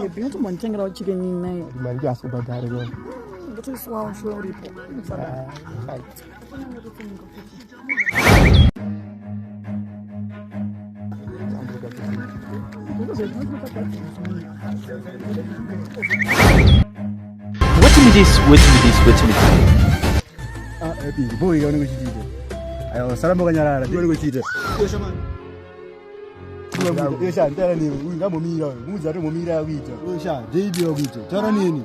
Baby, unotombonditengerawo chicken nayo. Mari asi kubhadhare ko. Ndotoiswawo shuwa uripo. Wait me this, wait me this, wait me this. Ah, happy. Boy, unenge uchiita. Ayo, saramba kanyarara. Unenge uchiita. Iyo sha, ndara nini? Uyu ngambomira uyu. Mudzi atombomira kuita. Iyo sha, JB wakuita. Taura nini?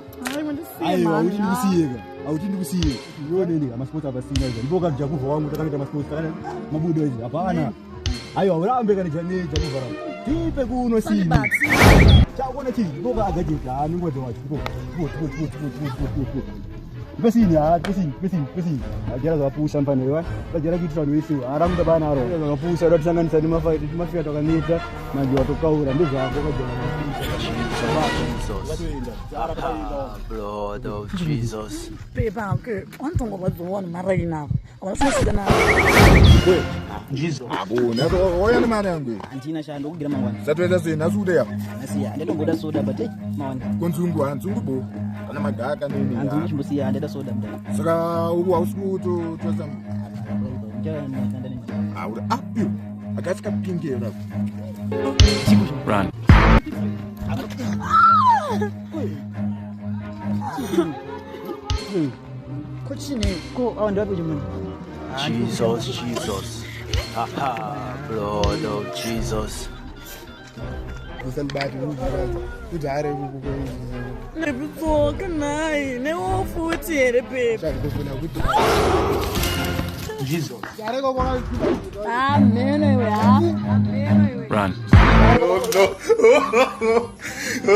Aiwa, auti ndikusiyeka. Auti ndikusiye. Iwe nini? Ama sports apasina izvo. Ndipo kaja kubva wangu takanoita masports takana mabudo izvi. Hapana. Aiwa, urambe kana jane jakubva rangu. Tipe kuno sini. Chakuona chii? Ndipo ka agajeti. Ah, ningodze wacho. Ndipo. Ndipo, ndipo, ndipo, ndipo, ndipo, ndipo. Pesini, ah, pesini, pesini, pesini. Ajara zvakapusa mfana iwe. Ajara kuitira vanhu vese. Aramuda bana aro. Zvakapusa uda tisanganisa nemafight, mafia takaneta, manje watokaura ndezvako kajara. Jesus. Blood of Jesus. Pepa, ke wanitongorwadziwa vanhu maraini ava. Havasina. Jesus. Abona wauya nemari yangu iyi. Handina sha, ndokugira mangwana. Satoita sei nhasi udeya? Nasiya ndetomboda soda, but hey, mawanda. Konzungu hanzungu bo kana magaka nini. Hanzi chimbosiya, handeda soda mudai. Saka uku hausi kutotosa. Auri apiyo akasika pingera. Run. Kochine. Ko awa ndiwapi chimwe? Jesus, Jesus. Ha, blood of Jesus. Usandibati kuti hare. Nebutsoka nayi newo futi here pepa? Kufuna kuti Jesus. Ameno iwe, ha, ameno iwe. Run. No.